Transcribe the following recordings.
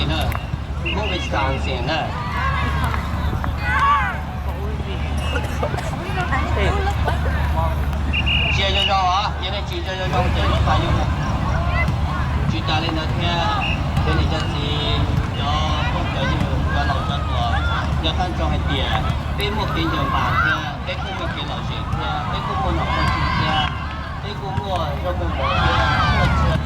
na, Hmoob Vij Xas Xeem na. Tsis zoo zoo os, yog nej tsis zoo zoo ces lub pas yus. Tsis tas li ntawd thiab, cov niam cov txiv, cov phooj cov ywg, cov laus cov hluas, yog qab ntsoov hais tias peb muaj kev ncaws npas thiab, peb kuj muaj kev lom zem thiab, peb kuj muaj nom muaj tswv thiab, peb kuj muaj zaub muaj mov thiab, muaj txhua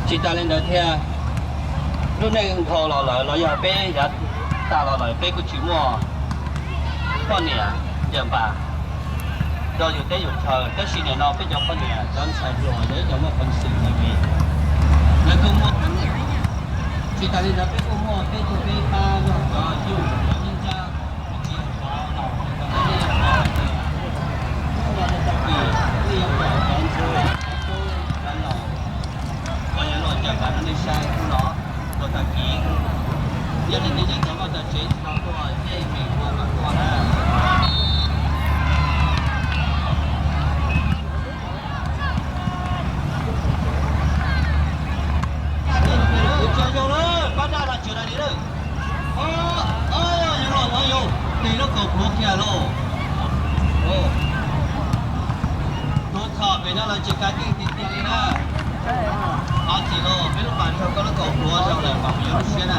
Tsis tas li ntawd thiab, lub neej dhau los lawm los yog peb yav tas los lawm peb kuj tsis muaj poj niam ncaws npas rau yus teb yus chaw, tab sis nim no peb cov poj niam cov ntxhais hluas yog ib cov muaj peev xwm heev li. Lawv kuj muaj, tsis tas li ntawd peb kuj muaj peb tug peb pab yog cov yug cov neej tsa, tsis yog cov laus, cov nej yog cov hnub no rau tag kis nej yuav pom cov ntxhais tub cov laus, cov yuav los ncaws npas rau nej saib hnub no rau tag kis. Yog li ntawd yeej cov vaj cov tsev tsis tau tuaj, yeej meem ua kom tuaj na. Tsis zoo lawm, pab daj los tsis hais li lawm. Yus los no yus tes lub kaus pluav kiag lauj. Tus txhom pem no los tsis kav keej tiag tiag li na. Thov txim lauj, peb lub pas raug koj lub kaus pluav zoo lawm kom mus yuav lub siab na.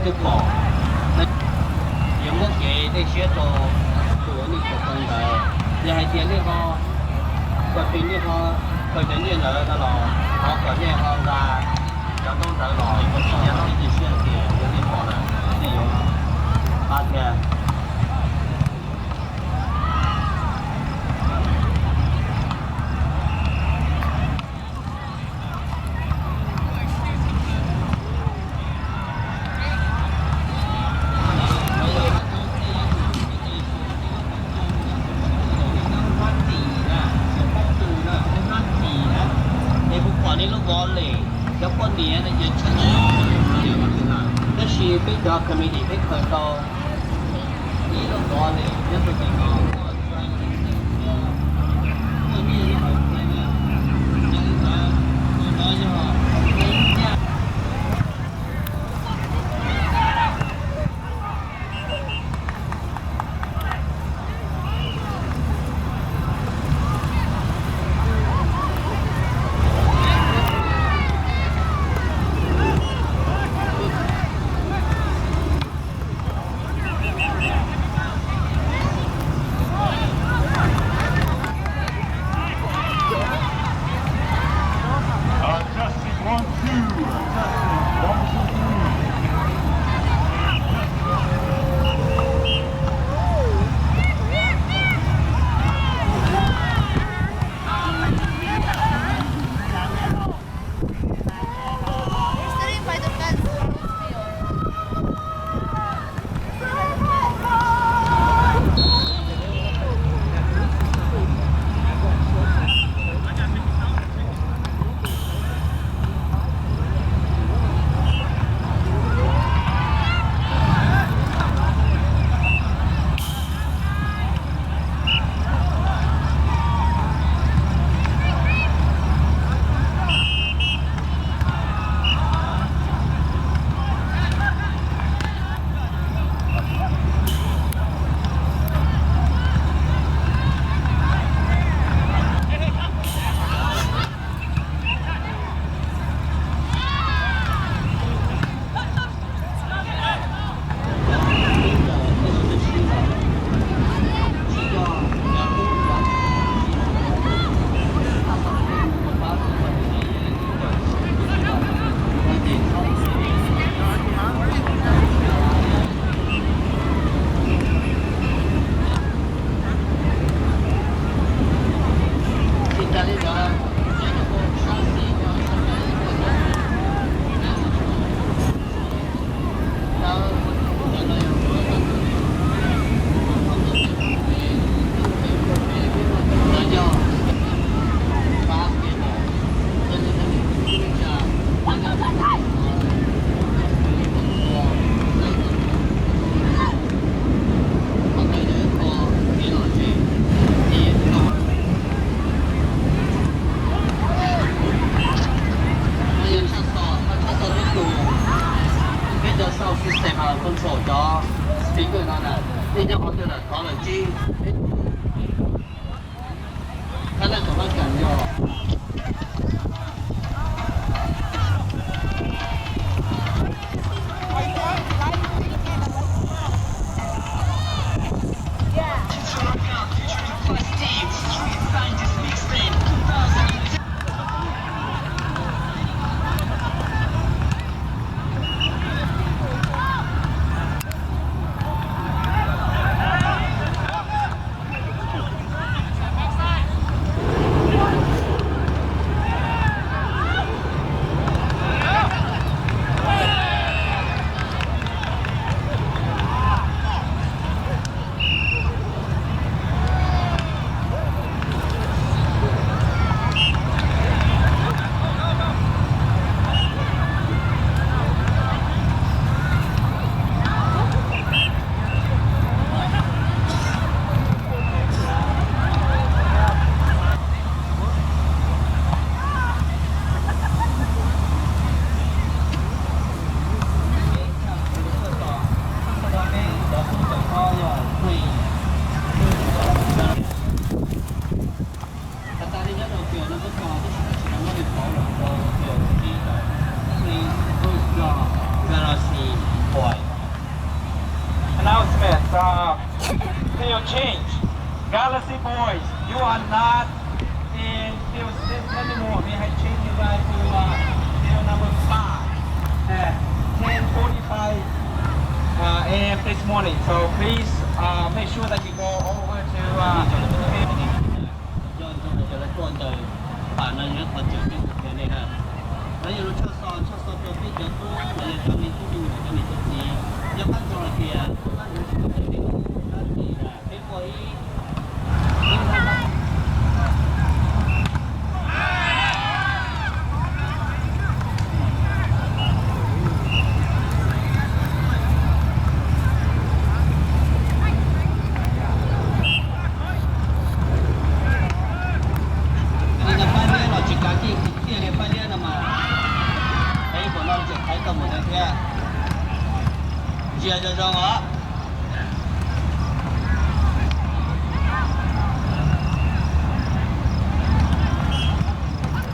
twb pom, yuav muab kev dej siab rau tus uas nej khaws tau ntawd. Yog hais tias nej ho, kom tus nej ho khaws cov nyiaj ntawd no los thov kom nej ho nqa cov ntaub ntawd los, kom nej nyiaj siab hais tias yog nej pom lawm nej yuav pab thiab. Es kuv pom nej lub vov les, cov poj niam no ces tshwj, tab sis peb cov committee peb khaws tau ib lub vov les nyob rau tim no. Uh, testing, one, two. Testing, one, two, three. They're sitting by the fence. Peb cov sound system control cov speaker no na, nej nyob qhov twg lawm thov lawm tsib peb tus. Thab laj tom laj kam yog. Has tas li nyob rau field no muab tso tab sis tam sim no muab li pauv lawm rau field tsib lawm, thiaj li lub yog penalty point. Uh, field change. Galaxy boys, you are not in field six anymore. We have changed you guys to uh, field number five at ten forty-five uh, a m this morning. So please uh, make sure that you go over to uh, Cov no yog lawv tuaj ntawm pam no yog qhov tseem ceeb kawg kiag li na. Lawv yog lub tshaj xo, tshaj xo rau peb cov tub, lawv yog cov me tub me nyuam cov niam cov txiv. Yog qab ntsoov hais tias qab ntsoov tsis tau tias peb muaj ib Li no pab liab los tsis kav kiej tiag li pab liab no mas, peb npaum no tseem thaiv tau mus ntawd thiab. Ntsia zoo zoo os.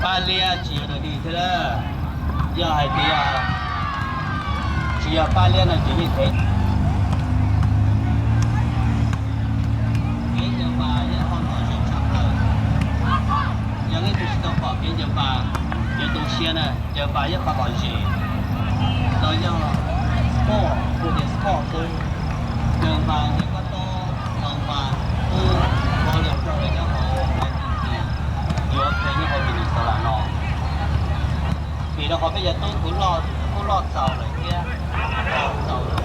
Pab liab tsis yog dog dig thiab lawm. Yog hais tias tsis yog pab liab no ces yeej thev. Kev ncaws npas yeej ho lom zem tshaj plaws. Yog leej twg tsis tau pom kev ncaws npas, yuav tu siab na, ncaws npas yeej ho lom zem. Los yog sport, kuj tias sport xwb. Ncaws npas ncaws koj tub, ncaws npas tub, ua lwm rau lawv nyob hauv I T C, yuav phem nyob hauv Minnesota no. Vim rau qhov peb cov tub kuj loj txaus lawm thiab, loj txaus lawm.